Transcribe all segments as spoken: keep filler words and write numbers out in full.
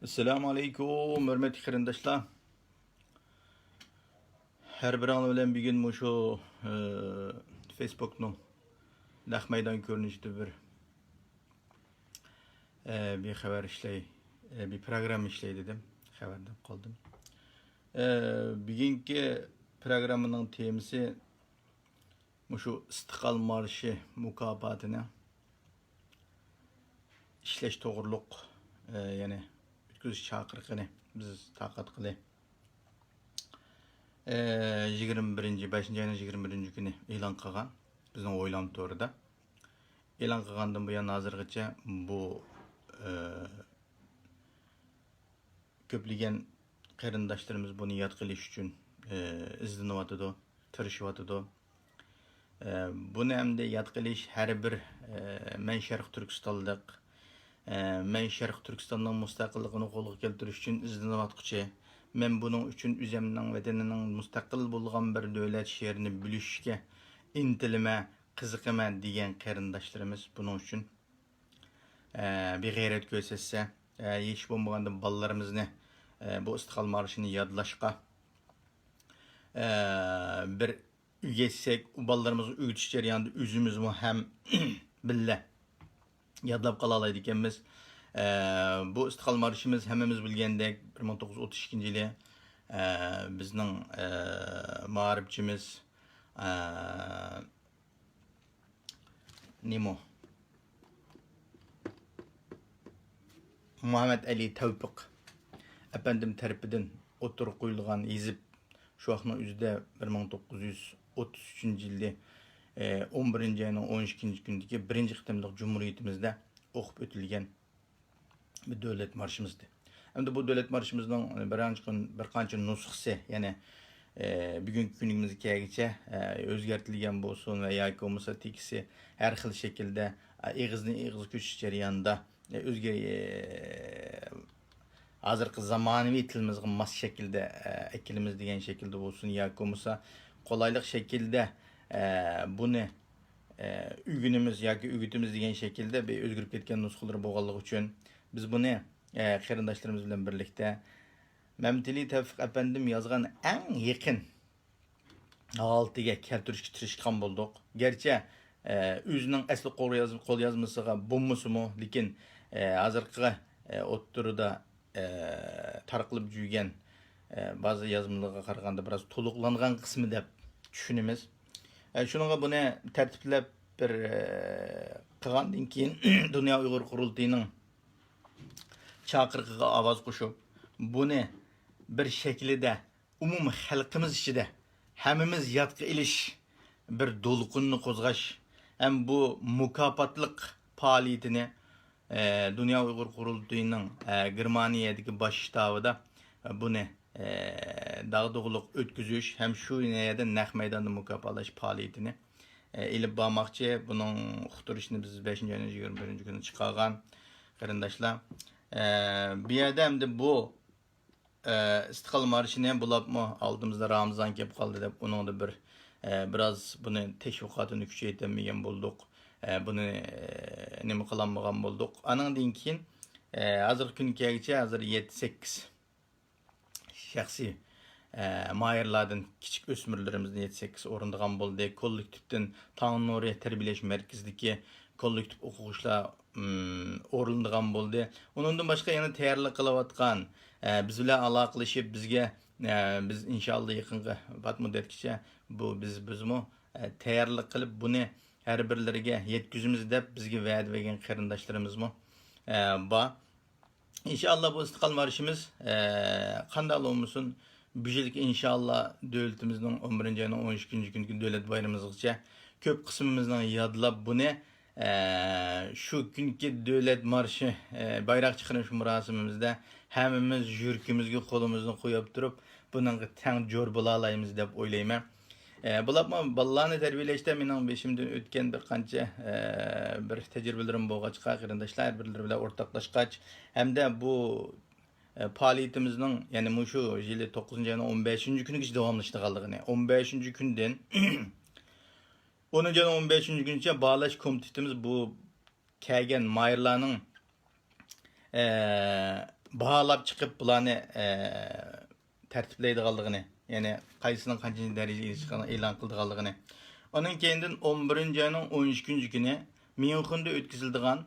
ئەسسالامۇ ئەلەيكۇم، ھۆرمەتلىك قېرىنداشلار. ھەر بىرىڭلار بىلەن بۈگۈن مۇشۇ، ئە، فېيسبۇكنىڭ نەق مەيدان كۆرۈنۈشىدە بىر، ئە، بىر خەۋەر ئىشلەي، ئە، بىر پروگرامما ئىشلەي دېدىم. خەۋەر دەپ قالدىم. ئە، بۈگۈنكى پروگراممىنىڭ تېمىسى مۇشۇ ئىستىقلال مارشى مۇكاپاتىنى ئىشلەش توغرۇلۇق، ئە، يەنى ئۆتكۈزۈش چاقىرىقىنى بىز تارقاتقىلى، ئە، يىگىرمە بىرىنچى، بەشىنچى ئاينىڭ يىگىرمە بىرىنچى كۈنى ئېلان قىلغان بىزنىڭ ئويلام تورىدا. ئېلان قىلغاندىن بۇيان ھازىرغىچە بۇ، ئە، كۆپلىگەن قېرىنداشلىرىمىز بۇنى يادقا ئېلىش ئۈچۈن، ئى، ئىزدىنىۋاتىدۇ، تىرىشىۋاتىدۇ. ئى، بۇنى ئەمدى يادقا ئېلىش ھەر بىر، ئى، مەن شەرقىي تۈركىستانلىق، ئى، مەن شەرقىي تۈركىستاننىڭ مۇستەقىللىقىنى قولغا كەلتۈرۈش ئۈچۈن ئىزدىنىۋاتقۇچى، مەن بۇنىڭ ئۈچۈن ئۆزەمنىڭ ۋەتىنىنىڭ مۇستەقىل بولغان بىر دۆلەت شېئىرىنى بىلىشكە ئىنتىلىمەن، قىزىقىمەن دېگەن قېرىنداشلىرىمىز بۇنىڭ ئۈچۈن ئە، بىغەيرەت كۆرسەتسە، ئە، ھېچ بولمىغاندا بالىلىرىمىزنى، ئە، بۇ ئىستىقلال مارشىنى يادلاشقا، ئە، بىر ئۆگەتسەك، بالىلىرىمىزغا ئۆگىتىش جەريانىدا ئۆزىمىزمۇ ھەم بىللە يادلاپ قالالايدىكەنمىز. ئە، بۇ ئىستىقلال مارشىمىز ھەممىمىز بىلگەندەك، بىر مىڭ توققۇز يۈز ئوتتۇز ئىككىنچى يىلى، ئە، بىزنىڭ، ئە، مائارىپچىمىز، ئە، نېمو؟ مۇھەممەد ئەلى تەۋپىق ئەپەندىم تەرىپىدىن ئوتتۇرىغا قويۇلغان يېزىپ، شۇ ۋاقىتنىڭ ئۆزىدە بىر مىڭ توققۇز يۈز ئوتتۇز ئۈچىنچى يىلى، ئون بىرىنچى ئاينىڭ ئون ئىككىنچى كۈنىدىكى بىرىنچى قېتىملىق جۇمھۇرىيىتىمىزدە ئوقۇپ ئۆتۈلگەن بىر دۆلەت مارشىمىزدى. ئەمدى بۇ دۆلەت مارشىمىزنىڭ بىر قانچە، بىر قانچە نۇسخىسى، يەنى، ئە، بۈگۈنكى كۈنىمىزگە كەلگىچە، ئە، ئۆزگەرتىلگەن بولسۇن ۋە ياكى بولمىسا تېكىستى ھەر خىل شەكىلدە، ئە، ئېغىزدىن ئېغىزغا كۆچۈش جەريانىدا، ئە، ئۆزگە-، ئە، ھازىرقى زامانىۋى تىلىمىزغا ماس شەكىلدە، ئە، ئەكېلىمىز دېگەن شەكىلدە بولسۇن ياكى بولمىسا قولايلىق شەكىلدە، ئە، بۇنى ئە، ئۆگىنىمىز ياكى ئۆگىتىمىز دېگەن شەكىلدە بىر ئۆزگىرىپ كەتكەن نۇسخىلىرى بولغانلىقى ئۈچۈن، بىز بۇنى، ئە، قېرىنداشلىرىمىز بىلەن بىرلىكتە مەمتىلى تەۋپىق ئەپەندىم يازغان ئەڭ يېقىن ھالىتىگە كەلتۈرۈشكە تىرىشقان بولدۇق. گەرچە، ئە، ئۆزىنىڭ ئەسلى قول ياز-، قول يازمىسىغا بولمىسىمۇ، لېكىن، ئە، ھازىرقى، ئە، ئوتتۇرىدا ئە، تارقىلىپ يۈرگەن، ئە، بەزى يازمىلارغا قارىغاندا بىراز تولۇقلانغان قىسمى دەپ چۈشىنىمىز. ئە، شۇنىڭغا بۇنى تەرتىپلەپ بىر، ئە، قىلغاندىن كېيىن، دۇنيا ئۇيغۇر قۇرۇلتىيىنىڭ چاقىرىقىغا ئاۋاز قوشۇپ، بۇنى بىر شەكىلدە ئومۇمىي خەلقىمىز ئىچىدە ھەممىمىز يادقا ئېلىش، بىر دولقۇننى قوزغاش ھەم بۇ مۇكاپاتلىق پائالىيىتىنى، ئە، دۇنيا ئۇيغۇر قۇرۇلتىيىنىڭ، ئە، گېرمانىيەدىكى باش شتابىدا، ئە، بۇنى، ئە، داغدۇغىلىق ئۆتكۈزۈش ھەم شۇ يەردە نەق مەيداندا مۇكاپاتلاش پائالىيىتىنى، ئە، ئېلىپ بارماقچى. بۇنىڭ ئۇقتۇرۇشىنى بىز بەشىنچى ئاينىڭ يىگىرمە بىرىنچى كۈنى چىقارغان، قېرىنداشلار. ئە، بۇ يەردە ئەمدى بۇ ئىستىقلال مارشىنى بۇلاپمۇ ئالدىمىزدا رامىزان كېلىپ قالدى دەپ، ئۇنىڭدا بىر، ئە، بىراز بۇنى تەشۋىقاتىنى كۈچەيتەلمىگەن بولدۇق. ئە، بۇنى، ئە، نېمە قىلالمىغان بولدۇق. ئانىڭدىن كېيىن، ئە، ھازىرقى كۈنگە كەلگۈچە ھازىر يەتتە سەككىز شەخسىي، ئە، ماھىرلاردىن كىچىك ئۆسمۈرلىرىمىزدىن يەتتە سەككىز ئورۇندىغان بولدى. كوللېكتىپتىن تاڭ نۇرى تەربىيەلەش مەركىزىدىكى كوللېكتىپ ئوقۇغۇچىلار، ئىم، ئورۇندىغان بولدى. ئۇنىڭدىن باشقا يەنە تەييارلىق قىلىۋاتقان، ئە، بىز بىلەن ئالاقىلىشىپ، بىزگە، ئە، بىز ئىنشائاللا يېقىنقى پات مۇددەتكىچە بۇ بىز، بىزمۇ، ئە، تەييارلىق قىلىپ، بۇنى ھەر بىرلىرىگە يەتكۈزىمىز دەپ بىزگە ۋەدە بەرگەن قېرىنداشلىرىمىزمۇ، ئە، بار. ئىنشائاللا بۇ ئىستىقلال مارشىمىز، ئە، قانداقلا بولمىسۇن، بۇ يىلقى ئىنشائاللا دۆلىتىمىزنىڭ ئون بىرىنچى ئاينىڭ ئون ئىككىنچى كۈنىدىكى دۆلەت بايرىمىمىزغىچە كۆپ قىسمىمىزنىڭ يادلاپ بۇنى، ئە، شۇ كۈنكى دۆلەت مارشى، ئە، بايراق چىقىرىش مۇراسىمىمىزدە ھەممىمىز يۈرىكىمىزگە قولىمىزنى قويۇپ تۇرۇپ، بۇنىڭغا تەڭ جور بولالايمىز دەپ ئويلايمەن. ئە، بولۇپمۇ بالىلارنى تەربىيەلەشتە مېنىڭ بېشىمدىن ئۆتكەن بىر قانچە، ئە، بىر تەجرىبىلىرىم بولغاچقا، قېرىنداشلار ھەر بىرلىرى بىلەن ئورتاقلاشقاچ، ھەمدە بۇ، ئە، پائالىيىتىمىزنىڭ، يەنى مۇشۇ يىلى توققۇزىنچى ئاينىڭ ئون بەشىنچى كۈنىگىچە داۋاملىشىدىغانلىقىنى، ئون بەشىنچى كۈندىن ئونىنچى ئاينىڭ ئون بەشىنچى كۈنىگىچە باھالاش كومىتېتىمىز بۇ كەلگەن ماھىرلارنىڭ، ئە، باھالاپ چىقىپ، بۇلارنى، ئە، تەرتىپلەيدىغانلىقىنى، يەنى قايسىنىڭ قانچىنچى دەرىجىگە ئېرىشكەنلىكىنى ئېلان قىلىدىغانلىقىنى. ئۇنىڭ كەينىدىن ئون بىرىنچى ئاينىڭ ئون ئۈچىنچى كۈنى ميۇنخېندا ئۆتكۈزۈلىدىغان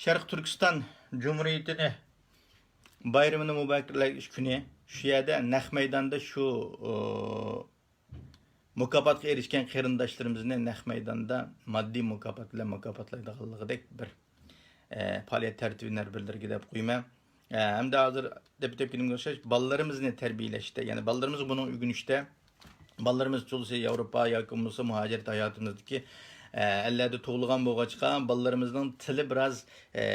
شەرقىي تۈركىستان جۇمھۇرىيىتىنى بايرىمىنى مۇبارەكلەش كۈنى، شۇ يەردە نەق مەيداندا شۇ، ئۇ، مۇكاپاتقا ئېرىشكەن قېرىنداشلىرىمىزنى نەق مەيداندا ماددىي مۇكاپات بىلەن مۇكاپاتلايدىغانلىقىدەك بىر، ئە، پائالىيەت تەرتىپىنى ھەر بىرلىرىگە دەپ قويىمەن. ئە، ھەمدە ھازىر دەپ ئۆتۈپ كېتىمگە ئوخشاش بالىلىرىمىزنى تەربىيەلەشتە، يەنى بالىلىرىمىز بۇنىڭ ئۆگىنىشتە، بالىلىرىمىز تولىسى ياۋروپا ياكى بولمىسا مۇھاجىرەت ھاياتىمىزدىكى، ئە، ئەللەردە تۇغۇلغان بولغاچقا، بالىلىرىمىزنىڭ تىلى بىراز، ئە،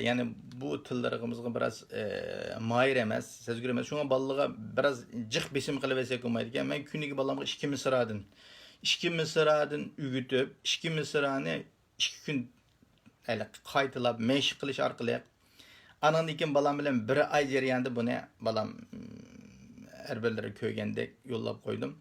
يەنى بۇ تىللىرىمىزغا بىراز، ئە، ماھىر ئەمەس، سەزگۈر ئەمەس. شۇڭا بالىلارغا بىراز جىق بېسىم قىلىۋەرسەك بولمايدىكەن. مەن كۈنىگە بالامغا ئىككى مىسرادىن، ئىككى مىسرادىن ئۆگىتىپ، ئىككى مىسرانى ئىككى كۈن ھېلىقى قايتىلاپ، مەشىق قىلىش ئارقىلىق، ئانىڭدىن كېيىن بالام بىلەن بىر ئاي جەريانىدا بۇنى بالام، ھەر بىرلىرى كۆرگەندەك يوللاپ قويدۇم.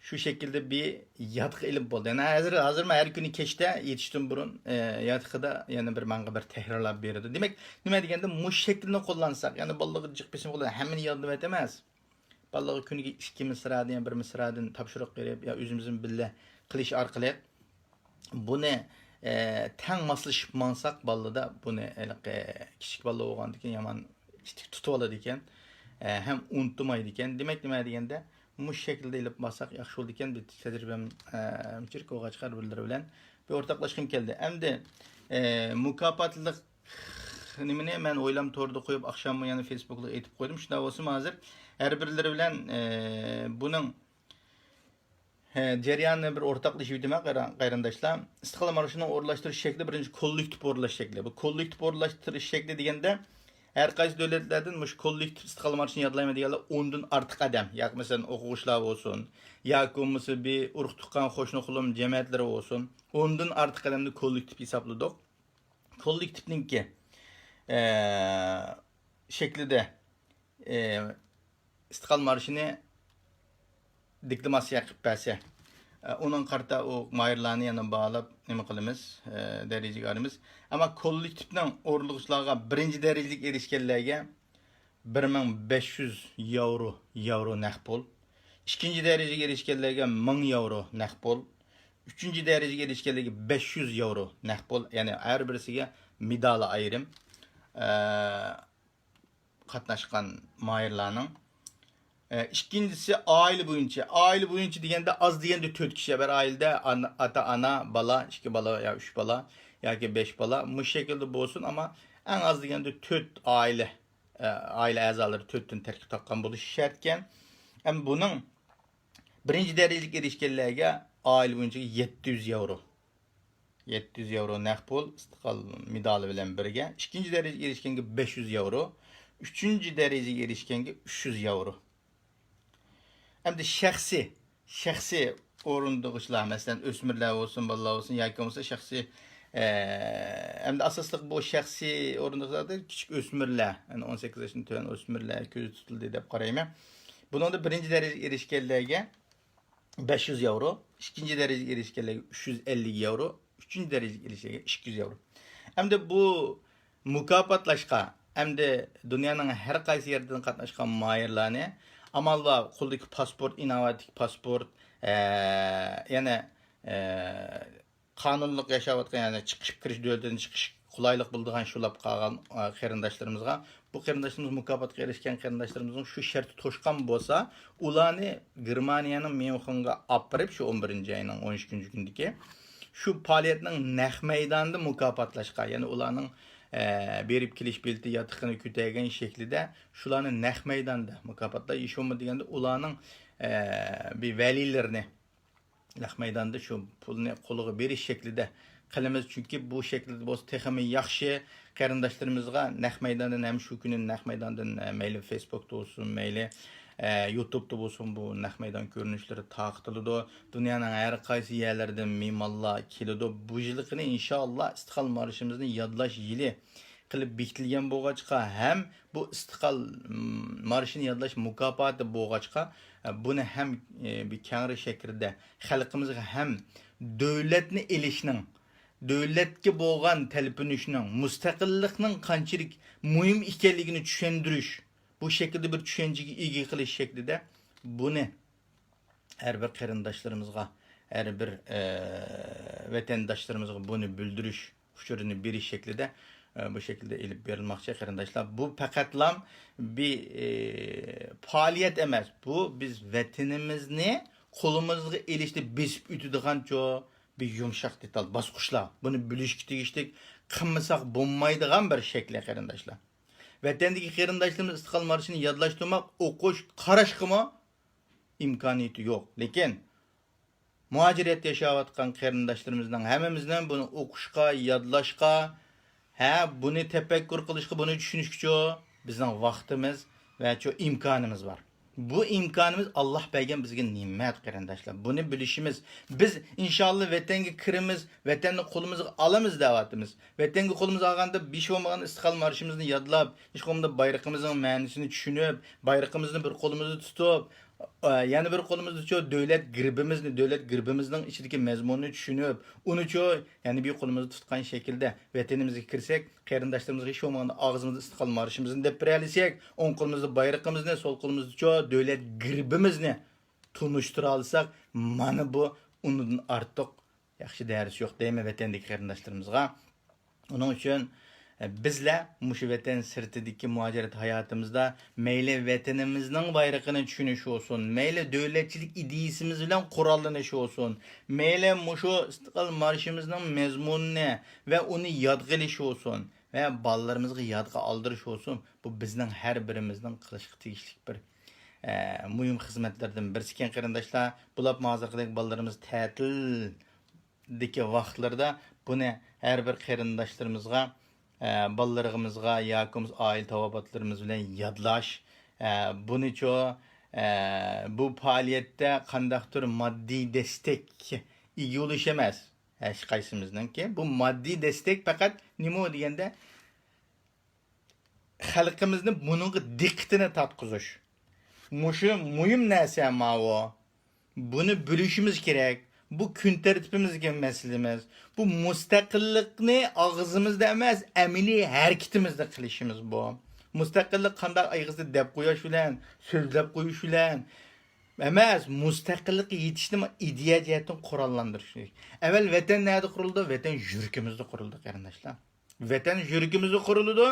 شۇ شەكىلدە بىر يادقا ئېلىپ بولدى. يەنە ھازىر، ھازىرمۇ ھەر كۈنى كەچتە يېتىشتىن بۇرۇن، ئە، ياتىقىدا يەنە بىر ماڭا بىر تەھرىرلاپ بېرىدۇ. دېمەك، نېمە دېگەندە، مۇشۇ شەكىلنى قوللانساق، يەنى بالىلارغا جىق بېسىم قىلىپ، ھەممىنى يادلىۋەت ئەمەس. بالىلارغا كۈنىگە ئىككى مىسرادىن يا بىر مىسرادىن تاپشۇرۇق بېرىپ، يا ئۆزىمىزمۇ بىللە قىلىش ئارقىلىق بۇنى، ئە، تەڭ ماسلىشىپ ماڭساق، بالىلاردا بۇنى، ھېلىقى، كىچىك بالىلار بولغاندىكىن يامان ئىتتىك تۇتۇۋالىدىكەن، ئە، ھەم ئۇنتۇمايدىكەن. دېمەك، نېمە دېگەندە، مۇشۇ شەكىلدە ئېلىپ بارساق ياخشى بولىدىكەن. بىر تەجرىبەم، ئە، چىرىك بولغاچقا، ھەر بىرلىرى بىلەن بىر ئورتاقلاشقۇم كەلدى. ئەمدى، ئە، مۇكاپاتلىق نېمىنى مەن ئويلام تورىدا قويۇپ، ئاخشاممۇ يەنە فېيسبۇكلارغا ئېيتىپ قويدۇم. شۇنداق بولسىمۇ، ھازىر ھەر بىرلىرى بىلەن، ئە، بۇنىڭ، ئە، جەريانىنى بىر ئورتاقلىشىپ ئۆتىمەن، قېرىن-، قېرىنداشلار. ئىستىقلال مارشىنىڭ ئورۇنلاشتۇرۇش شەكلى، بىرىنچى، كوللېكتىپ ئورۇنلاش شەكلى. بۇ كوللېكتىپ ئورۇنلاشتۇرۇش شەكلى دېگەندە، ھەر قايسى دۆلەتلەردىن مۇشۇ كوللېكتىپ ئىستىقلال مارشىنى يادلايمەن دېگەنلەر ئوندىن ئارتۇق ئادەم، ياكى مەسىلەن، ئوقۇغۇچىلار بولسۇن، ياكى بولمىسا بىر ئۇرۇق-تۇغقان، قوشنا-قولۇم جەمەتلىرى بولسۇن، ئوندىن ئارتۇق ئادەمنى كوللېكتىپ ھېسابلىدۇق. كوللېكتىپنىڭكى، ئە، شەكلىدە، ئە، ئىستىقلال مارشىنى دېكلاماتسىيە قىلىپ بەرسە، ئە، ئۇنىڭغا قارىتا ئۇ ماھىرلارنى يەنە باھالاپ نېمە قىلىمىز، ئە، دەرىجىگە ئالىمىز. ئەمما كوللېكتىپنىڭ ئورۇنلىغۇچىلارغا بىرىنچى دەرىجىلىك ئېرىشكەنلەرگە بىر مىڭ بەش يۈز ياۋرو، ياۋرو نەق پۇل. ئىككىنچى دەرىجىگە ئېرىشكەنلەرگە مىڭ ياۋرو نەق پۇل. ئۈچىنچى دەرىجىگە ئېرىشكەنلەرگە بەش يۈز ياۋرو نەق پۇل، يەنى ھەر بىرسىگە مېدال ئايرىم. ئە، قاتناشقان ماھىرلارنىڭ. ئە، ئىككىنچىسى ئائىلە بويىچە. ئائىلە بويىچە دېگەندە ئاز دېگەندە تۆت كىشى بىر ئائىلىدە، ئانا، ئاتا، ئانا، بالا، ئىككى بالا يا ئۈچ بالا ياكى بەش بالا، مۇشۇ شەكىلدە بولسۇن، ئەمما ئەڭ ئاز دېگەندە تۆت ئائىلە، ئە، ئائىلە ئەزالىرى تۆتتىن تەركىب تاپقان بولۇشى شەرتكەن. ئەمما بۇنىڭ بىرىنچى دەرىجىلىك ئېرىشكەنلەرگە ئائىلە بويىچە يەتتە يۈز ياۋرو. يەتتە يۈز ياۋرو نەق پۇل، ئىستىقلال مېدالى بىلەن بىرگە. ئىككىنچى دەرىجىگە ئېرىشكەنگە بەش يۈز ياۋرو. ئۈچىنچى دەرىجىگە ئېرىشكەنگە ئۈچ يۈز ياۋرو. ئەمدى شەخسىي، شەخسىي ئورۇندىغۇچىلار، مەسىلەن، ئۆسمۈرلەر بولسۇن، بالىلار بولسۇن ياكى بولمىسا شەخسىي، ئە، ئەمدى ئاساسلىق بۇ شەخسىي ئورۇندىغۇچىلاردا كىچىك ئۆسمۈرلەر، يەنى ئون سەككىز ياشتىن تۆۋەن ئۆسمۈرلەر كۆزدە تۇتۇلدى دەپ قارايمەن. بۇنىڭدا بىرىنچى دەرىجىگە ئېرىشكەنلەرگە بەش يۈز ياۋرو، ئىككىنچى دەرىجىگە ئېرىشكەنلەرگە ئۈچ يۈز ئەللىك ياۋرو، ئۈچىنچى دەرىجىگە ئېرىشكەنلەرگە ئىككى يۈز ياۋرو. ئەمدى بۇ مۇكاپاتلاشقا، ئەمدى دۇنيانىڭ ھەر قايسى يېرىدىن قاتناشقان ماھىرلارنى، ئامال بار قولدىكى پاسپورت، ئىناۋەتتىكى پاسپورت، ئە، يەنە، ئە، قانۇنلۇق ياشاۋاتقان، يەنى چىقىش كىرىش دۆلىتىدىن چىقىش قولايلىق بولىدىغان شۇلاپ قالغان، ئە، قېرىنداشلىرىمىزغا، بۇ قېرىنداشلىرىمىز مۇكاپاتقا ئېرىشكەن قېرىنداشلىرىمىزنىڭ شۇ شەرتى توشقان بولسا، ئۇلارنى گېرمانىيەنىڭ ميۇنخېنغا ئاپىرىپ، شۇ ئون بىرىنچى ئاينىڭ ئون ئىككىنچى كۈنىدىكى شۇ پائالىيەتنىڭ نەق مەيدانىدا مۇكاپاتلاشقا، يەنى ئۇلارنىڭ، ئە، بېرىپ كېلىش بېلىتى ياتىقىنى كۆتەرگەن شەكلىدە شۇلارنى نەق مەيداندا مۇكاپاتلاش، ھېچ بولمىدى دېگەندە ئۇلارنىڭ، ئە، بىر ۋەلىلىرىنى نەق مەيداندا شۇ پۇلنى قولىغا بېرىش شەكلىدە قىلىمىز. چۈنكى بۇ شەكىلدە بولسا تېخىمۇ ياخشى. قېرىنداشلىرىمىزغا نەق مەيداندىن ھەم شۇ كۈنى نەق مەيداندىن، ئە، مەيلى فېيسبۇكتا بولسۇن، مەيلى، ئە، يۇتۇبتا بولسۇن، بۇ نەق مەيدان كۆرۈنۈشلىرى تارقىتىلىدۇ. دۇنيانىڭ ھەر قايسى يەرلىرىدىن مېھمانلار كېلىدۇ. بۇ يىلقىنى ئىنشائاللا ئىستىقلال مارشىمىزنى يادلاش يىلى قىلىپ بېكىتىلگەن بولغاچقا، ھەم بۇ ئىستىقلال، م، مارشىنى يادلاش مۇكاپاتى بولغاچقا، ئە، بۇنى ھەم، ئە، بىر كەڭرى شەكىلدە خەلقىمىزگە ھەم دۆلەتنى ئېلىشنىڭ، دۆلەتكە بولغان تەلپۈنۈشنىڭ، مۇستەقىللىقنىڭ قانچىلىك مۇھىم ئىكەنلىكىنى چۈشەندۈرۈش، بۇ شەكىلدە بىر چۈشەنچىگە ئىگە قىلىش شەكلىدە بۇنى ھەر بىر قېرىنداشلىرىمىزغا، ھەر بىر، ئە، ۋەتەنداشلىرىمىزغا بۇنى بىلدۈرۈش ئۇچۇرىنى بېرىش شەكلىدە، ئە، بۇ شەكىلدە ئېلىپ بېرىلماقچى، قېرىنداشلار. بۇ پەقەتلام بىر، ئە، پائالىيەت ئەمەس. بۇ بىز ۋەتىنىمىزنى قولىمىزغا ئېلىشتا بېسىپ ئۆتىدىغانچۇ بىر يۇمشاق دېتال، باسقۇچلار. بۇنى بىلىشكە تېگىشلىك، قىلمىساق بولمايدىغان بىر شەكلى، قېرىنداشلار. ۋەتەندىكى قېرىنداشلىرىمىز ئىستىقلال مارشىنى يادلاش تۇرماق، ئوقۇش، قاراشقىمۇ ئىمكانىيىتى يوق. لېكىن مۇھاجىرەتتە ياشاۋاتقان قېرىنداشلىرىمىزنىڭ ھەممىمىزنىڭ بۇنى ئوقۇشقا، يادلاشقا، ھە، بۇنى تەپەككۇر قىلىشقا، بۇنى چۈشىنىشكىچۇ بىزنىڭ ۋاقتىمىز ۋە چۇ ئىمكانىمىز بار. بۇ ئىمكانىمىز ئاللاھ بەرگەن بىزگە نېمەت، قېرىنداشلار. بۇنى بىلىشىمىز. بىز ئىنشاللا ۋەتەنگە كىرىمىز، ۋەتەننى قولىمىزغا ئالىمىز دەۋاتىمىز. ۋەتەنگە قولىمىزغا ئالغاندا ھېچ بولمىغاندا ئىستىقلال مارشىمىزنى يادلاپ، ھېچ بولمىغاندا بايرىقىمىزنىڭ مەنىسىنى چۈشىنىپ، بايرىقىمىزنى بىر قولىمىزدا تۇتۇپ، ئە، يەنە بىر قولىمىزدىچۇ دۆلەت گېربىمىزنى، دۆلەت گېربىمىزنىڭ ئىچىدىكى مەزمۇننى چۈشىنىپ، ئۇنىچۇ يەنە بىر قولىمىزدا تۇتقان شەكىلدە ۋەتىنىمىزگە كىرسەك، قېرىنداشلىرىمىزغا ھېچ بولمىغاندا ئاغزىمىزدا ئىستىقلال مارشىمىزنى دەپ بېرەلىسەك، ئوڭ قولىمىزدا بايرىقىمىزنى، سول قولىمىزدىچۇ دۆلەت گېربىمىزنى تونۇشتۇرالىساق، مانا بۇ ئۇنىڭدىن ئارتۇق ياخشى دەرس يوق دەيمەن ۋەتەندىكى قېرىنداشلىرىمىزغا. ئۇنىڭ ئۈچۈن، ئە، بىزلەر مۇشۇ ۋەتەن سىرتىدىكى مۇھاجىرەت ھاياتىمىزدا مەيلى ۋەتىنىمىزنىڭ بايرىقىنى چۈشىنىش بولسۇن، مەيلى دۆلەتچىلىك ئىدىيىسىمىز بىلەن قوراللىنىش بولسۇن، مەيلى مۇشۇ ئىستىقلال مارشىمىزنىڭ مەزمۇنىنى ۋە ئۇنى يادقا ئېلىش بولسۇن ۋە بالىلىرىمىزغا يادقا ئالدۇرۇش بولسۇن، بۇ بىزنىڭ ھەر بىرىمىزنىڭ قىلىشقا تېگىشلىك بىر، ئە، مۇھىم خىزمەتلەردىن بىرسىكەن، قېرىنداشلار. بولۇپمۇ ھازىرقىدەك بالىلىرىمىز تەتىل دىكى ۋاقىتلىرىدا بۇنى ھەر بىر قېرىنداشلىرىمىزغا، ئە، بالىلىرىمىزغا ياكى بولمىسا ئائىلە تاۋابىئاتلىرىمىز بىلەن يادلاش، ئە، بۇنىچۇ، ئە، بۇ پائالىيەتتە قانداقتۇر ماددىي دەستەك ئىگە بولۇش ئەمەس. ھەرقايسىمىزنىڭكى بۇ ماددىي دەستەك پەقەت نېمە دېگەندە، خەلقىمىزنى بۇنىڭغا دىققىتىنى تارتقۇزۇش. مۇشۇ مۇھىم نەرسە ماۋۇ. بۇنى بىلىشىمىز كېرەك. بۇ كۈن تەرتىپىمىزدىكى مەسىلىمىز. بۇ مۇستەقىللىقنى ئاغزىمىزدا ئەمەس، ئەمەلىي ھەرىكىتىمىزدە قىلىشىمىز بۇ. مۇستەقىللىق قانداق ئېغىزدا دەپ قويۇش بىلەن، سۆزلەپ قويۇش بىلەن ئەمەس، مۇستەقىللىققا يېتىشنىمۇ ئىدىيە جەھەتتىن قوراللاندۇرۇش كېرەك. ئەۋۋەل ۋەتەن نەدە قۇرۇلىدۇ؟ ۋەتەن يۈرىكىمىزدە قۇرۇلىدۇ، قېرىنداشلار. ۋەتەن يۈرىكىمىزدە قۇرۇلىدۇ.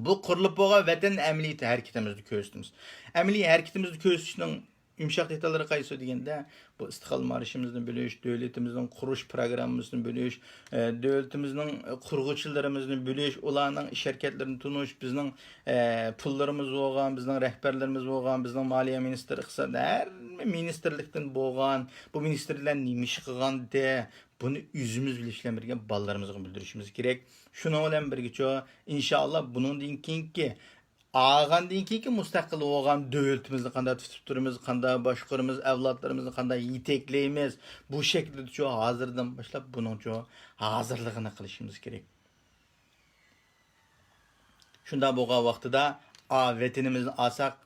بۇ قۇرۇلۇپ بولغان ۋەتەن ئەمەلىيىتى ھەرىكىتىمىزدە كۆرسىتىمىز. ئەمەلىي ھەرىكىتىمىزدە كۆرسىتىشنىڭ يۇمشاق دېتاللىرى قايسى دېگەندە، بۇ ئىستىقلال مارشىمىزنى بىلىش، دۆلىتىمىزنىڭ قۇرۇلۇش پىروگراممىسىنى بىلىش، ئە، دۆلىتىمىزنىڭ قۇرغۇچىلىرىمىزنى بىلىش، ئۇلارنىڭ ئىش ھەرىكەتلىرىنى تونۇش، بىزنىڭ، ئە، پۇللىرىمىز بولغان، بىزنىڭ رەھبەرلىرىمىز بولغان، بىزنىڭ مالىيە مىنىستىرى، ئىقتىساد، ھەممە مىنىستىرلىكتىن بولغان، بۇ مىنىستىرلار نېمە ئىش قىلغانتى، بۇنى ئۆزىمىز بىلىش بىلەن بىرگە بالىلىرىمىزغا بىلدۈرۈشىمىز كېرەك. شۇنىڭ بىلەن بىرگىچۇ، ئىنشائاللا، بۇنىڭدىن كېيىنكى، ئالغاندىن كېيىنكى مۇستەقىل بولغان دۆلىتىمىزنى قانداق تۇتۇپ تۇرىمىز، قانداق باشقۇرىمىز، ئەۋلادلىرىمىزنى قانداق يېتەكلەيمىز، بۇ شەكىلدىچۇ ھازىردىن باشلاپ بۇنىڭچۇ ھازىرلىقىنى قىلىشىمىز كېرەك. شۇنداق بولغان ۋاقتىدا، ئا، ۋەتىنىمىزنى ئالساق،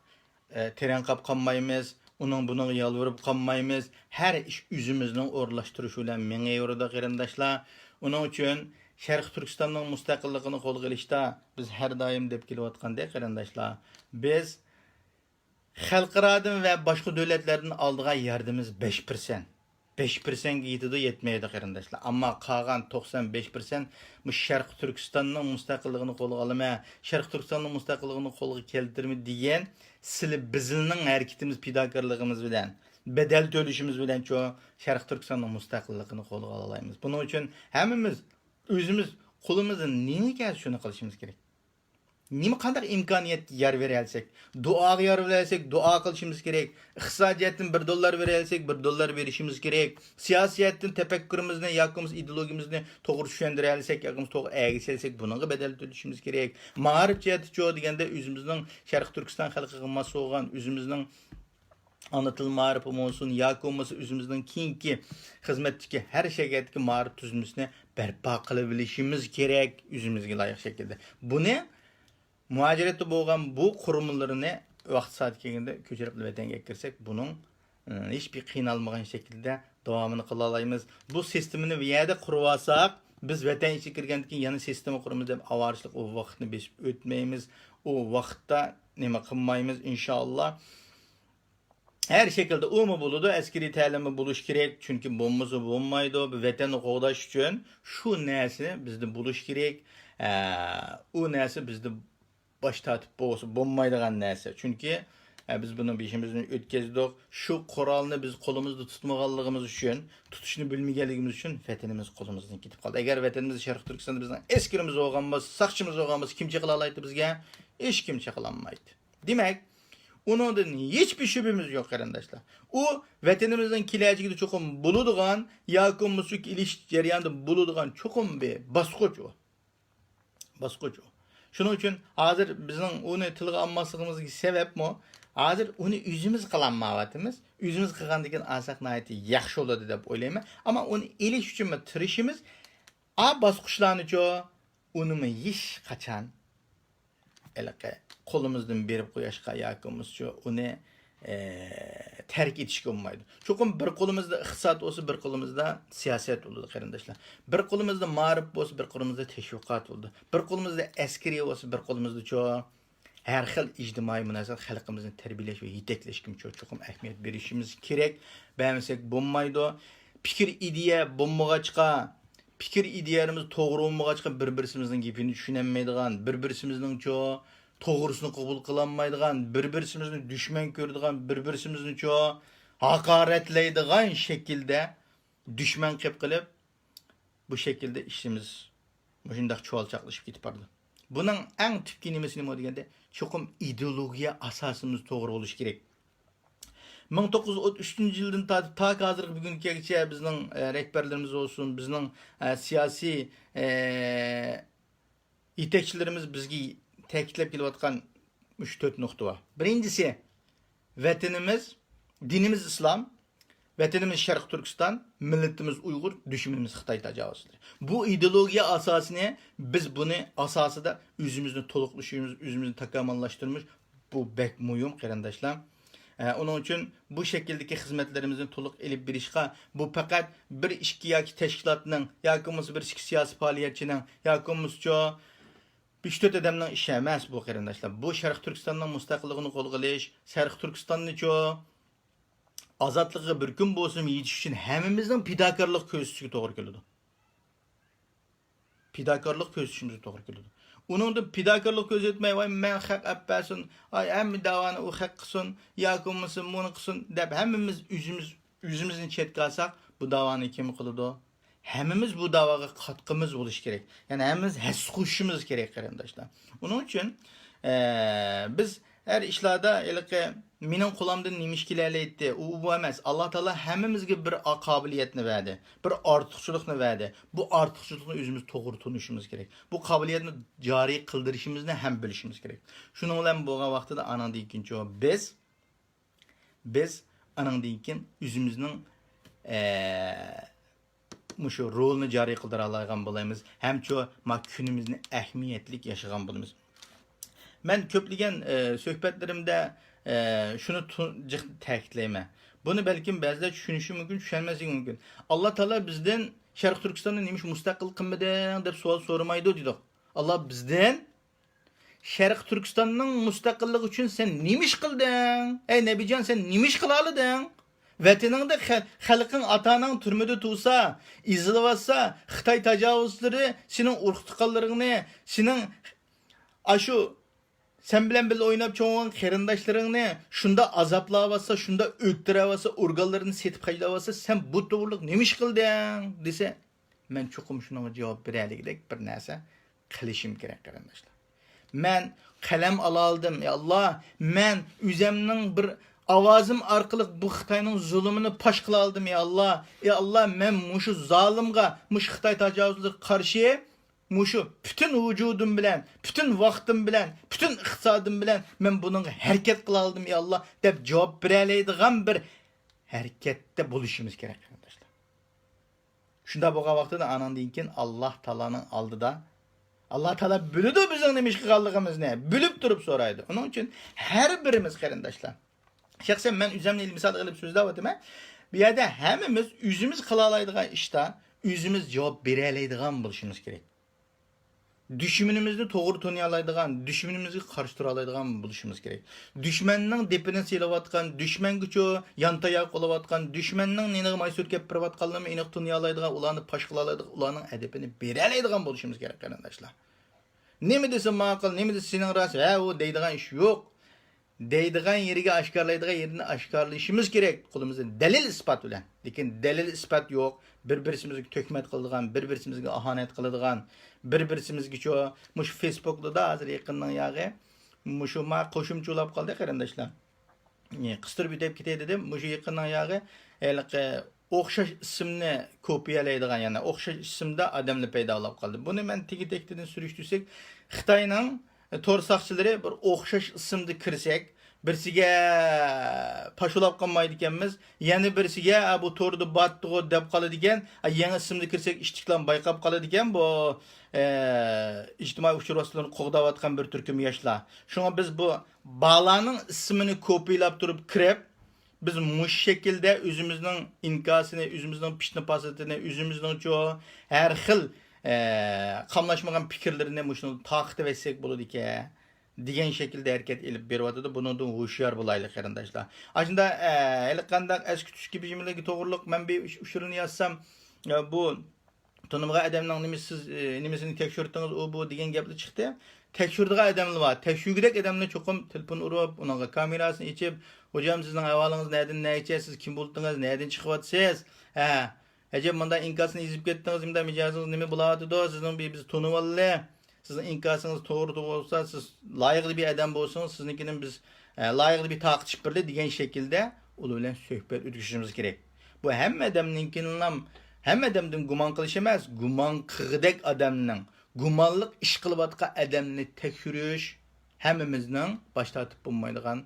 ئە، تىرەڭ قاپ قالمايمىز، ئۇنىڭ بۇنىڭغا يالۋۇرۇپ قالمايمىز. ھەر ئىش ئۆزىمىزنىڭ ئورۇنلاشتۇرۇشى بىلەن مېڭىۋېرىدۇ، قېرىنداشلار. ئۇنىڭ ئۈچۈن شەرقىي تۈركىستاننىڭ مۇستەقىللىقىنى قولغا ئېلىشتا بىز ھەر دائىم دەپ كېلىۋاتقاندەك، قېرىنداشلار، بىز خەلقئارادىن ۋە باشقا دۆلەتلەردىن ئالىدىغان ياردىمىمىز بەش پىرسەنت. بەش پىرسەنتكە يېتىدۇ، يەتمەيدۇ، قېرىنداشلار. ئەمما قالغان توقسان بەش پىرسەنت مۇشۇ شەرقىي تۈركىستاننىڭ مۇستەقىللىقىنى قولغا ئالىمەن، شەرقىي تۈركىستاننىڭ مۇستەقىللىقىنى قولغا كەلتۈرىمەن دېگەن سىلى بىزنىڭ ھەرىكىتىمىز، پىداكارلىقىمىز بىلەن، بەدەل تۆلىشىمىز بىلەنچۇ شەرقىي تۈركىستاننىڭ مۇستەقىللىقىنى قولغا ئالالايمىز. بۇنىڭ ئۈچۈن ھەممىمىز ئۆزىمىز قولىمىزدا نېمە كەلسە شۇنى قىلىشىمىز كېرەك. نېمە، قانداق ئىمكانىيەتكە يار بېرەلىسەك، دۇئاغا يار بېرەلىسەك، دۇئا قىلىشىمىز كېرەك. ئىقتىسادىي جەھەتتىن بىر دوللار بېرەلىسەك، بىر دوللار بېرىشىمىز كېرەك. سىياسىي جەھەتتىن تەپەككۇرىمىزنى ياكى بولمىسا ئىدېئولوگىيىمىزنى توغرا چۈشەندۈرەلىسەك، ياكى بولمىسا توغرا ئەگىشەلىسەك، بۇنىڭغا بەدەل تۆلىشىمىز كېرەك. مائارىپ جەھەتتىچۇ دېگەندە، ئۆزىمىزنىڭ شەرقىي تۈركىستان خەلقىگە ماس بولغان، ئۆزىمىزنىڭ ئانا تىل مائارىپى بولسۇن ياكى بولمىسا ئۆزىمىزنىڭ كېيىنكى خىزمەتتىكى ھەر شەكىلدىكى مائارىپ تۈزۈلمىسىنى بەرپا قىلىۋېلىشىمىز كېرەك، ئۆزىمىزگە لايىق شەكىلدە. بۇنى مۇھاجىرەتتە بولغان بۇ قۇرۇلمىلىرىنى ۋاقتى سائىتى كەلگەندە كۆچۈرۈپ ۋەتەنگە ئەكىرسەك، بۇنىڭ، ئى، ھېچبىر قىينالمىغان شەكىلدە داۋامىنى قىلالايمىز. بۇ سىستېمىنى بۇ يەردە قۇرۇۋالساق، بىز ۋەتەن ئىچىگە كىرگەندىن كېيىن يەنە سىستېما قۇرىمىز دەپ ئاۋارىچىلىق ئۇ ۋاقىتنى بېسىپ ئۆتمەيمىز. ئۇ ۋاقىتتا نېمە قىلمايمىز، ئىنشائاللا. ھەر شەكىلدە ئۇمۇ بولىدۇ، ئەسكىرىي تەلىمى بولۇش كېرەك، چۈنكى بولمىسا بولمايدۇ. بۇ ۋەتەننى قوغداش ئۈچۈن شۇ نەرسە بىزدە بولۇش كېرەك. ئە، ئۇ نەرسە بىزدە باش تارتىپ بولسا بولمايدىغان نەرسە. چۈنكى، ئە، بىز بۇنى بېشىمىزدىن ئۆتكۈزدۇق. شۇ قورالنى بىز قولىمىزدا تۇتمىغانلىقىمىز ئۈچۈن، تۇتۇشنى بىلمىگەنلىكىمىز ئۈچۈن ۋەتىنىمىز قولىمىزدىن كېتىپ قالدى. ئەگەر ۋەتىنىمىزدە، شەرقىي تۈركىستاندا بىزنىڭ ئەسكىرىمىز بولغان بولسا، ساقچىمىز بولغان بولسا، كىم چېقىلالايتتى بىزگە؟ ھېچكىم چېقىلالمايتتى. دېمەك، ئۇنىڭدىن ھېچبىر شۈبھىمىز يوق، قېرىنداشلار. ئۇ ۋەتىنىمىزنىڭ كېلەچىكىدە چوقۇم بولىدىغان ياكى بولمىسا ئېلىش جەريانىدا بولىدىغان چوقۇم بىر باسقۇچ ئۇ. باسقۇچ ئۇ. شۇنىڭ ئۈچۈن ھازىر بىزنىڭ ئۇنى تىلغا ئالماسلىقىمىزدىكى سەۋەبمۇ، ھازىر ئۇنى ئۆزىمىز قىلالمايۋاتىمىز. ئۆزىمىز قىلغاندىن كېيىن ئالساق ناھايىتى ياخشى بولىدۇ دەپ ئويلايمەن. ئەمما ئۇنى ئېلىش ئۈچۈن بىر تىرىشىمىز. ئا باسقۇچلارنىچۇ، ئۇنىمۇ ھېچ قاچان ھېلىقى قولىمىزدىن بېرىپ قوياشقا ياكى بولمىسىچۇ ئۇنى، ئە، تەرك ئېتىشكە بولمايدۇ. چوقۇم بىر قولىمىزدا ئىقتىساد بولسا، بىر قولىمىزدا سىياسەت بولىدۇ، قېرىنداشلار. بىر قولىمىزدا مائارىپ بولسا، بىر قولىمىزدا تەشۋىقات بولىدۇ. بىر قولىمىزدا ئەسكىرىي بولسا، بىر قولىمىزدىچۇ ھەر خىل ئىجتىمائىي مۇناسىۋەت، خەلقىمىزنى تەربىيەلەش ۋە يېتەكلەشكىمۇ چوقۇم ئەھمىيەت بېرىشىمىز كېرەك. بەرمىسەك بولمايدۇ. پىكىر ئىدىيە بولمىغاچقا، پىكىر ئىدىيەمىز توغرا بولمىغاچقا، بىر-بىرسىمىزنىڭ گېپىنى چۈشىنەلمەيدىغان، بىر-بىرسىمىزنىڭچۇ توغرىسىنى قوبۇل قىلالمايدىغان، بىر-بىرسىمىزنى دۈشمەن كۆرىدىغان، بىر-بىرسىمىزنىچۇ ھاقارەتلەيدىغان شەكىلدە دۈشمەن قىلىپ قېلىپ، بۇ شەكىلدە ئىشىمىز مۇشۇنداق چۇۋالچاقلىشىپ كېتىپ بارىدۇ. بۇنىڭ ئەڭ تۈپكى نېمىسى نېمە دېگەندە، چوقۇم ئىدېئولوگىيە ئاساسىمىز توغرا بولۇشى كېرەك. مىڭ توققۇز يۈز ئوتتۇز ئۈچىنچى يىلدىن تارتىپ تاكى ھازىرقى بۈگۈنگە كەلگۈچە بىزنىڭ، ئە، رەھبەرلىرىمىز بولسۇن، بىزنىڭ، ئە، سىياسىي، ئە، يېتەكچىلىرىمىز بىزگە تەكىتلەپ كېلىۋاتقان مۇشۇ تۆت نۇقتا بار. بىرىنچىسى، ۋەتىنىمىز، دىنىمىز ئىسلام، ۋەتىنىمىز شەرقىي تۈركىستان، مىللىتىمىز ئۇيغۇر، دۈشمىنىمىز خىتاي تاجاۋۇزچىلىرى. بۇ ئىدېئولوگىيە ئاساسىنى بىز بۇنى ئاساسىدا ئۆزىمىزنى تولۇقلىشىمىز، ئۆزىمىزنى تاكامۇللاشتۇرىمىز. بۇ بەك مۇھىم، قېرىنداشلار. ئە، ئۇنىڭ ئۈچۈن بۇ شەكىلدىكى خىزمەتلىرىمىزنى تولۇق ئېلىپ بېرىشقا، بۇ پەقەت بىر ئىككى ياكى تەشكىلاتنىڭ ياكى بولمىسا بىر ئىككى سىياسىي پائالىيەتچىنىڭ ياكى بولمىسىچۇ بەش تۆت ئادەمنىڭ ئىشى ئەمەس بۇ، قېرىنداشلار. بۇ شەرقىي تۈركىستاننىڭ مۇستەقىللىقىنى قولغا ئېلىش، شەرقىي تۈركىستاننىچۇ ئازادلىقىغا بىر كۈن بولسىمۇ يېتىش ئۈچۈن ھەممىمىزنىڭ پىداكارلىق كۆرسىتىشىگە توغرا كېلىدۇ. پىداكارلىق كۆرسىتىشىمىزگە توغرا كېلىدۇ. ئۇنىڭدىن پىداكارلىق كۆرسەتمەي، ۋاي، مەن خەق ئەپ بەرسۇن، ئاي، ھەممە داۋانى ئۇ خەق قىلسۇن، ياكى بولمىسا مۇنى قىلسۇن دەپ ھەممىمىز ئۆزىمىز، ئۆزىمىزنى چەتكە ئالساق، بۇ داۋانى كىم قىلىدۇ؟ ھەممىمىز بۇ داۋاغا قاتقىمىز بولۇشى كېرەك. يەنى ھەممىمىز ھەسسە قوشۇشىمىز كېرەك، قېرىنداشلار. ئۇنىڭ ئۈچۈن، ئە، بىز ھەر ئىشلاردا ھېلىقى مېنىڭ قولۇمدىن نېمە ئىش كېلەلەيتتى، ئۇ، بۇ ئەمەس. ئاللا تائالا ھەممىمىزگە بىر قابىلىيەتنى بەردى، بىر ئارتۇقچىلىقنى بەردى. بۇ ئارتۇقچىلىقنى ئۆزىمىز توغرا تونۇشىمىز كېرەك. بۇ قابىلىيەتنى جارى قىلدۇرۇشىمىزنى ھەم بىلىشىمىز كېرەك. شۇنىڭ بىلەن بولغان ۋاقتىدا ئانىڭدىن كېيىنچۇ بىز، بىز ئانىڭدىن كېيىن ئۆزىمىزنىڭ، ئە، مۇشۇ رولىنى جارى قىلدۇرالايدىغان بولىمىز، ھەمچۇ ما كۈنىمىزنى ئەھمىيەتلىك ياشىغان بولىمىز. مەن كۆپلىگەن، ئە، سۆھبەتلىرىمدە، ئە، شۇنى تۇ-، جىق تەكىتلەيمەن. بۇنى بەلكىم بەزىلەر چۈشىنىشى مۇمكىن، چۈشەنمەسلىكى مۇمكىن. ئاللا تائالا بىزدىن شەرقىي تۈركىستاننى نېمىشقا مۇستەقىل قىلمىدىڭ دەپ سوئال سورىمايدۇ دېدۇق. ئاللا بىزدىن شەرقىي تۈركىستاننىڭ مۇستەقىللىقى ئۈچۈن سەن نېمە ئىش قىلدىڭ؟ ئەي نەبىجان، سەن نېمە ئىش قىلالىدىڭ؟ ۋەتىنىڭدە خە-، خەلقىڭ، ئاتا-ئاناڭ تۈرمىدە تۇرسا، ئېزىلىۋاتسا، خىتاي تاجاۋۇزچىلىرى سېنىڭ ئۇرۇق-تۇغقانلىرىڭنى، سېنىڭ ئاشۇ سەن بىلەن بىللە ئويناپ چوڭ بولغان قېرىنداشلىرىڭنى شۇنداق ئازابلاۋاتسا، شۇنداق ئۆلتۈرۈۋاتسا، ئورگانلىرىنى سېتىپ خەجلەۋاتسا، سەن بۇ توغرىلىق نېمە ئىش قىلدىڭ؟ دېسە، مەن چوقۇم شۇنىڭغا جاۋاب بېرەلىگۈدەك بىر نەرسە قىلىشىم كېرەك، قېرىنداشلار. مەن قەلەم ئالالىدىم، يا ئاللا. مەن ئۆزەمنىڭ بىر ئاۋازىم ئارقىلىق بۇ خىتاينىڭ زۇلۇمىنى پاش قىلالىدىم، يا ئاللا. يا ئاللا، مەن مۇشۇ زالىمغا، مۇشۇ خىتاي تاجاۋۇزلىرىغا قارشى مۇشۇ پۈتۈن ۋۇجۇدۇم بىلەن، پۈتۈن ۋاقتىم بىلەن، پۈتۈن ئىقتىسادىم بىلەن مەن بۇنىڭغا ھەرىكەت قىلالىدىم، يا ئاللا، دەپ جاۋاب بېرەلەيدىغان بىر ھەرىكەتتە بولۇشىمىز كېرەك، قېرىنداشلار. شۇنداق بولغان ۋاقتىدا ئانىڭدىن كېيىن ئاللا تائالانىڭ ئالدىدا، ئاللا تائالا بىلىدۇ بىزنىڭ نېمە ئىش قىلغانلىقىمىزنى، بىلىپ تۇرۇپ سورايدۇ. ئۇنىڭ ئۈچۈن ھەر بىرىمىز، قېرىنداشلار، شەخسەن مەن ئۆزۈمنى مىسال قىلىپ سۆزلەۋاتىمەن. بۇ يەردە ھەممىمىز ئۆزىمىز قىلالايدىغان ئىشتا، ئۆزىمىز جاۋاب بېرەلەيدىغان بولۇشىمىز كېرەك. دۈشمىنىمىزنى توغرا تونۇيالايدىغان، دۈشمىنىمىزگە قارشى تۇرالايدىغان بولۇشىمىز كېرەك. دۈشمەننىڭ دېپىنى سېلىۋاتقان، دۈشمەنگىچۇ يانتاياق بولۇۋاتقان، دۈشمەننىڭ نېنىغا ماي سۈركەپ بېرىۋاتقانلىرىنى ئېنىق تونۇيالايدىغان، ئۇلارنى پاش قىلالايدىغان، ئۇلارنىڭ ئەدىپىنى بېرەلەيدىغان بولۇشىمىز كېرەك، قېرىنداشلار. نېمە دېسە ماقۇل، نېمە دېسە سېنىڭ راست، ھە، ئۇ دەيدىغان ئىش يوق. دەيدىغان يېرىگە ئاشكارىلايدىغان يېرىنى ئاشكارىلىشىمىز كېرەك، قولىمىزدا دەلىل ئىسپات بىلەن. لېكىن دەلىل ئىسپات يوق، بىر بىرسىمىزگە تۆھمەت قىلىدىغان، بىر بىرسىمىزگە ئاھانەت قىلىدىغان، بىر بىرسىمىزگىچۇ، مۇشۇ فېيسبۇكلىدا ھازىر يېقىننىڭ ياغى مۇشۇ ما قوشۇمچە بولاپ قالدى، قېرىنداشلار. ئى، قىستۇرۇپ ئۆتۈپ كېتەي دېدىم. مۇشۇ يېقىننىڭ ياغى ھېلىقى ئوخشاش ئىسىمنى كوپىيەلەيدىغان، يەنى ئوخشاش ئىسىمدا ئادەملەر پەيدا بولاپ قالدى. بۇنى مەن تېگى تەكتىدىن سۈرۈشتۈرسەك، خىتاينىڭ، ئى، تور ساقچىلىرى بىر ئوخشاش ئىسىمدا كىرسەك، بىرسىگە پاش بولاپ قالمايدىكەنمىز، يەنە بىرسىگە، «ئە، بۇ توردا باتتىغۇ» دەپ قالىدىكەن، ئە، يېڭى ئىسىمدا كىرسەك، ئىتتىكلام بايقاپ قالىدىكەن بۇ، ئە، ئىجتىمائىي ئۇچۇر ۋاسىتىلىرىنى قوغداۋاتقان بىر تۈركۈم ياشلار. شۇڭا بىز بۇ بالانىڭ ئىسمىنى كوپىيلاپ تۇرۇپ كىرىپ، بىز مۇشۇ شەكىلدە ئۆزىمىزنىڭ ئىنكاسىنى، ئۆزىمىزنىڭ پىتنە پاساتىنى، ئۆزىمىزنىڭچۇ ھەر خىل، ئە، قاملاشمىغان پىكىرلىرىنى مۇشۇنى تارقىتىۋەتسەك بولىدىكەن دېگەن شەكىلدە ھەرىكەت ئېلىپ بېرىۋاتىدۇ. بۇنىڭدىن ھوشيار بولايلى، قېرىنداشلار. ئاشۇنداق، ئە، ھېلىقانداق ئەسكى تۈسكى بىر نېمىلەرگە توغرىلىق مەن بىر ئۇچ-، ئۇچۇرنى يازسام، ئە، بۇ تونۇمىغان ئادەمنىڭ نېمىسى، سىز، ئى، نېمىسىنى تەكشۈرتتىڭىز، ئۇ، بۇ دېگەن گەپلەر چىقتى. تەكشۈرىدىغان ئادەملەر بار. تەكشۈرگۈدەك ئادەملەر چوقۇم تېلېفون ئۇرۇپ، ئۇنىڭغا كامېراسىنى ئېچىپ، «خوجام، سىزنىڭ ئەھۋالىڭىز نەدىن نەگىچە؟ سىز كىم بولدىڭىز؟ نەدىن چىقىۋاتىسىز؟ ھە، ئەجەب، مۇنداق ئىنكاسنى يېزىپ كەتتىڭىز، مۇنداق مىجەزىڭىز نېمە بولۇۋاتىدۇ؟ سىزنىڭ بىر، بىز تونۇۋالدى. سىزنىڭ ئىنكاسىڭىز توغرا، توغرا بولسا، سىز لايىقلىق بىر ئادەم بولسىڭىز، سىزنىڭكىنى بىز، ئە، لايىقلىق بىر تارقىتىپ بېرىلى» دېگەن شەكىلدە ئۇلار بىلەن سۆھبەت ئۆتكۈزۈشىمىز كېرەك. بۇ ھەممە ئادەمنىڭكىنىلا، ھەممە ئادەمدىن گۇمان قىلىش ئەمەس، گۇمان قىلغۇدەك ئادەمنىڭ، گۇمانلىق ئىش قىلىۋاتقان ئادەمنى تەكشۈرۈش ھەممىمىزنىڭ باش تارتىپ بولمايدىغان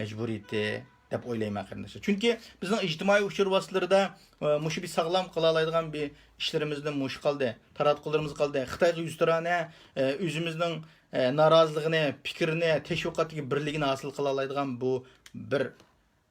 مەجبۇرىيىتى دەپ ئويلايمەن، قېرىنداشلار. چۈنكى بىزنىڭ ئىجتىمائىي ئۇچۇر ۋاسىتىلىرىدا، ئە، مۇشۇ بىر ساغلام قىلالايدىغان بىر ئىشلىرىمىزدىن مۇشۇ قالدى، تاراتقۇلىرىمىز قالدى. خىتايغا يۈزتۇرانە، ئە، ئۆزىمىزنىڭ، ئە، نارازىلىقىنى، پىكرىنى، تەشۋىقاتتىكى بىرلىكىنى ھاسىل قىلالايدىغان بۇ بىر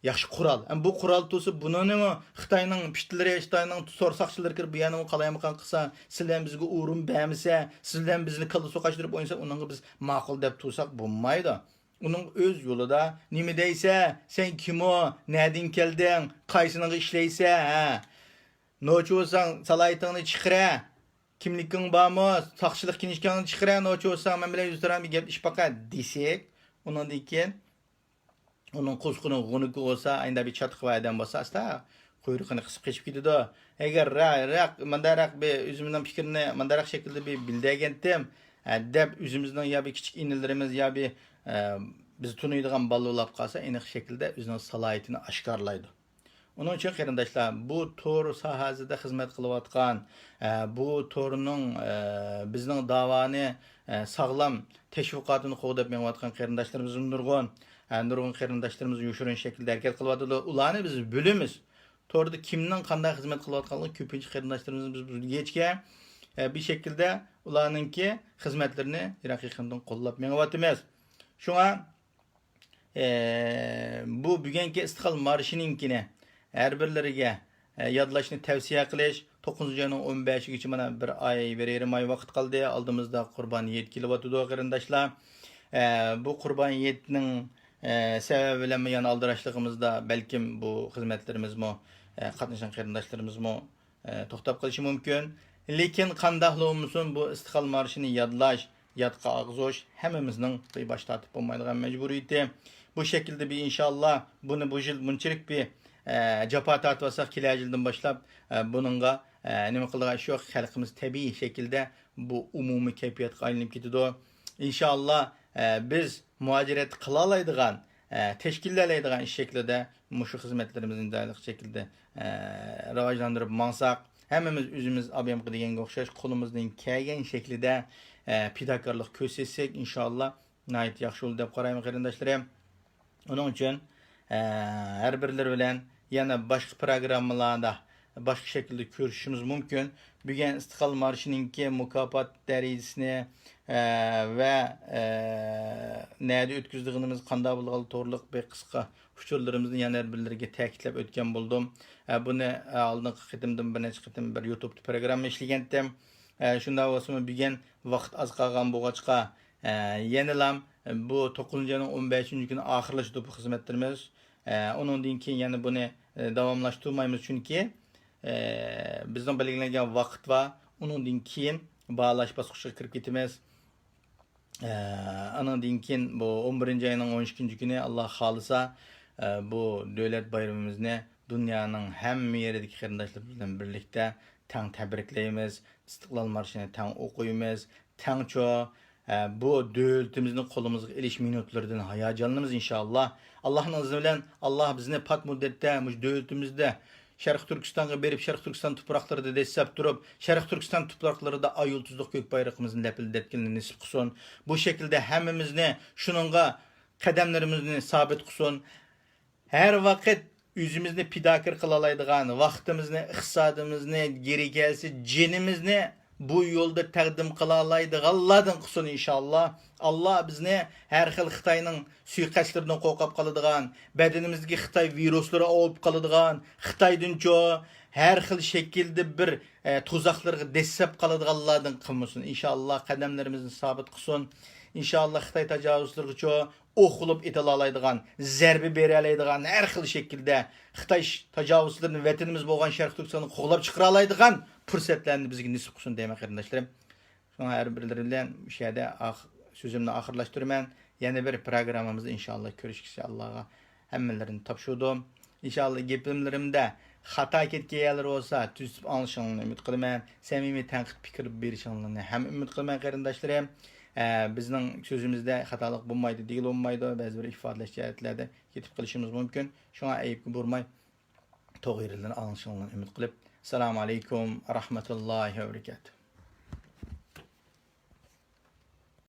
ياخشى قورال. ئەمما بۇ قورال تۇرسا، بۇنىڭمۇ خىتاينىڭ پىتلىرى، خىتاينىڭ تور ساقچىلىرى كىرىپ، بۇ يەرنىمۇ قالايمىقان قىلسا، سىلەر بىزگە ئورۇن بەرمىسە، سىلەر بىزنى كاللا سوقاشتۇرۇپ ئوينىسا، ئۇنىڭغا بىز ماقۇل دەپ تۇرساق بولمايدۇ. ئۇنىڭ ئۆز يولىدا، «نېمە دەيسە؟ سەن كىم ئۇ؟ نەدىن كەلدىڭ؟ قايسىنىڭغا ئىشلەيسە؟ ھە؟ نوچى بولساڭ، سالاھىيىتىڭنى چىقىرە. كىملىكىڭ بارمۇ؟ ساقچىلىق كىنىشكاڭنى چىقىرە. نوچى بولساڭ، مەن بىلەن يۈزتۇرا بىر گەپلىشىپ باقە» دېسەك، ئۇنىڭدىن كېيىن ئۇنىڭ قوزۇقىنىڭ غۇنىكى بولسا، ئاينىدا بىر چاتىقى بار ئادەم بولسا، ئاستا قۇيرۇقىنى قىسىپ قېچىپ كېتىدۇ. ئەگەر «راق، راق، مانداقراق بىر ئۆزۈمنىڭ پىكرىنى مانداقراق شەكىلدە بىر بىلدۈرگەنتىم» دەپ، ئۆزىمىزنىڭ يا بىر كىچىك ئىنىلىرىمىز يا بىر، ئە، بىز تونۇيدىغان بالا بولاپ قالسا، ئېنىق شەكىلدە ئۆزىنىڭ سالاھىيىتىنى ئاشكارىلايدۇ. ئۇنىڭ ئۈچۈن، قېرىنداشلار، بۇ تور ساھەسىدە خىزمەت قىلىۋاتقان، ئە، بۇ تورنىڭ، ئە، بىزنىڭ داۋانى، ئە، ساغلام تەشۋىقاتىنى قوغداپ مېڭىۋاتقان قېرىنداشلىرىمىز نۇرغۇن، ئە، نۇرغۇن قېرىنداشلىرىمىز يوشۇرۇن شەكىلدە ھەرىكەت قىلىۋاتىدۇ. ئۇلارنى بىز بىلىمىز. توردا كىمنىڭ قانداق خىزمەت قىلىۋاتقانلىقىنى كۆپىنچە قېرىنداشلىرىمىز بىز بىلگەچكە، ئە، بىر شەكىلدە ئۇلارنىڭكى خىزمەتلىرىنى يىراق يېقىندىن قوللاپ مېڭىۋاتىمىز. شۇڭا، ئە، بۇ بۈگۈنكى ئىستىقلال مارشىنىڭكىنى ھەر بىرلىرىگە، ئە، يادلاشنى تەۋسىيە قىلىش. توققۇزىنچى ئاينىڭ ئون بەشىگىچە مانا بىر ئاي، بىر يېرىم ئاي ۋاقىت قالدى. ئالدىمىزدا قۇربان ھېيت كېلىۋاتىدۇ، قېرىنداشلار. ئە، بۇ قۇربان ھېيتنىڭ، ئە، سەۋەبى بىلەنمۇ يەنە ئالدىراشلىقىمىزدا بەلكىم بۇ خىزمەتلىرىمىزمۇ، ئە، قاتنىشىدىغان قېرىنداشلىرىمىزمۇ ئە، توختاپ قېلىشى مۇمكىن. لېكىن قانداقلا بولمىسۇن، بۇ ئىستىقلال مارشىنى يادلاش، يادقا ئاغزۇش ھەممىمىزنىڭ بىر باش تارتىپ بولمايدىغان مەجبۇرىيىتى. بۇ شەكىلدە بىر، ئىنشاللا، بۇنى بۇ يىل بۇنچىلىك بىر، ئە، جاپا تارتىۋالساق، كېلەر يىلدىن باشلاپ، ئە، بۇنىڭغا، ئە، نېمە قىلىدىغان ئىش يوق. خەلقىمىز تەبىئىي شەكىلدە بۇ ئومۇمىي كەيپىياتقا ئايلىنىپ كېتىدۇ. ئىنشاللا، ئە، بىز مۇھاجىرەت قىلالايدىغان، ئە، تەشكىللەيدىغان ئىش شەكلىدە مۇشۇ خىزمەتلىرىمىزنى دائىرىلىق شەكىلدە، ئە، راۋاجلاندۇرۇپ ماڭساق، ھەممىمىز ئۆزىمىز ئابايامقا دېگەنگە ئوخشاش قولىمىزدىن كەلگەن شەكلىدە، ئە، پىداكارلىق كۆرسەتسەك، ئىنشاللا ناھايىتى ياخشى بولىدۇ دەپ قارايمەن، قېرىنداشلىرىم. ئۇنىڭ ئۈچۈن، ئە، ھەر بىرلىرى بىلەن يەنە باشقا پىروگراممىلاردا باشقا شەكىلدە كۆرۈشۈشىمىز مۇمكىن. بۈگۈن ئىستىقلال مارشىنىڭكى مۇكاپات دەرىجىسىنى، ئە، ۋە، ئە، نەدە ئۆتكۈزىدىغىنىمىز، قانداق بولىدىغانلىقى توغرۇلۇق بىر قىسقا ئۇچۇرلىرىمىزنى يەنە بىر بىرلىرىگە تەكىتلەپ ئۆتكەن بولدۇم. ئە، بۇنى، ئە، ئالدىنقى قېتىمدىن بىر نەچچە قېتىم بىر يۇتۇبتا پروگرامما ئىشلىگەنتىم. ئە، شۇنداق بولسىمۇ بۈگۈن ۋاقىت ئاز قالغان بولغاچقا، ئە، يەنىلا بۇ توققۇزىنچى ئاينىڭ ئون بەشىنچى كۈنى ئاخىرلىشىدۇ بۇ خىزمەتلىرىمىز. ئە، ئۇنىڭدىن كېيىن يەنە بۇنى، ئە، داۋاملاشتۇرمايمىز، چۈنكى، ئە، بىزنىڭ بەلگىلەنگەن ۋاقىت بار. ئۇنىڭدىن كېيىن باھالاش باسقۇچىغا كىرىپ كېتىمىز. ئە، ئانىڭدىن كېيىن بۇ ئون بىرىنچى ئاينىڭ ئون ئىككىنچى كۈنى، ئاللا خالىسا، ئە، بۇ دۆلەت بايرىمىمىزنى دۇنيانىڭ ھەممە يېرىدىكى قېرىنداشلىرىمىز بىلەن بىرلىكتە تەڭ تەبرىكلەيمىز. ئىستىقلال مارشىنى تەڭ ئوقۇيمىز. تەڭچۇ، ئە، بۇ دۆلىتىمىزنى قولىمىزغا ئېلىش مىنۇتلىرىدىن ھاياجانلىنىمىز، ئىنشائاللا. ئاللانىڭ ئىزنى بىلەن ئاللا بىزنى پات مۇددەتتە مۇشۇ دۆلىتىمىزدە شەرقىي تۈركىستانغا بېرىپ، شەرقىي تۈركىستان تۇپراقلىرىدا دەسسەپ تۇرۇپ، شەرقىي تۈركىستان تۇپراقلىرىدا ئاي يۇلتۇزلۇق كۆك بايرىقىمىزنى لەپىلدەتكىلى نېسىپ قىلسۇن. بۇ شەكىلدە ھەممىمىزنى شۇنىڭغا قەدەملىرىمىزنى سابىت قىلسۇن. ھەر ۋاقىت ئۆزىمىزنى پىداكار قىلالايدىغان، ۋاقتىمىزنى، ئىقتىسادىمىزنى، گېرى كەلسە جېنىمىزنى بۇ يولدا تەقدىم قىلالايدىغانلاردىن قىلسۇن، ئىنشائاللا. ئاللا بىزنى ھەر خىل خىتاينىڭ سۇيىقەستلىرىدىن قورقۇپ قالىدىغان، بەدىنىمىزدىكى خىتاي ۋىرۇسلىرى ئاۋۇپ قالىدىغان، خىتايدىنچۇ ھەر خىل شەكىلدە بىر، ئە، تۇزاقلىرىغا دەسسەپ قالىدىغانلاردىن قىلمىسۇن. ئىنشائاللا، قەدەملىرىمىزنى سابىت قىلسۇن. ئىنشائاللا، خىتاي تاجاۋۇزچىلىرىغىچۇ ئوق بولۇپ ئېتىلالايدىغان، زەربە بېرەلەيدىغان، ھەر خىل شەكىلدە خىتاي ش-، تاجاۋۇزچىلىرىنى ۋەتىنىمىز بولغان شەرقىي تۈركىستاننى قوغلاپ چىقىرالايدىغان پۇرسەتلەرنى بىزگە نېسىپ قىلسۇن دەيمەن، قېرىنداشلىرىم. شۇڭا ھەر بىرلىرى بىلەن مۇشۇ يەردە ئاخ-، سۆزۈمنى ئاخىرلاشتۇرىمەن. يەنە بىر پروگراممىمىزدا ئىنشائاللا كۆرۈشكىچە ئاللاغا ھەممىلىرىنى تاپشۇردۇم. ئىنشائاللا گېپىملىرىمدە خاتا كەتكەن يەرلىرى بولسا تۈزىتىپ ئاڭلىشىڭلارنى ئۈمىد قىلىمەن. سەمىمىي تەنقىد پىكىر بېرىشىڭلارنى ھەم ئۈمىد قىلىمەن، قېرىنداشلىرىم. ئە، بىزنىڭ سۆزىمىزدە خاتالىق بولمايدۇ دېگىلى بولمايدۇ. بەزى بىر ئىپادىلەش جەھەتلەردە كېتىپ قېلىشىمىز مۇمكىن. شۇڭا ئەيىبكە بۇرىماي، توغرا يېرىدىن ئاڭلىشىڭلارنى ئۈمىد قىلىپ، ئەسسالامۇ ئەلەيكۇم ۋە رەھمەتۇللاھى ۋە بەرىكاتۇھ.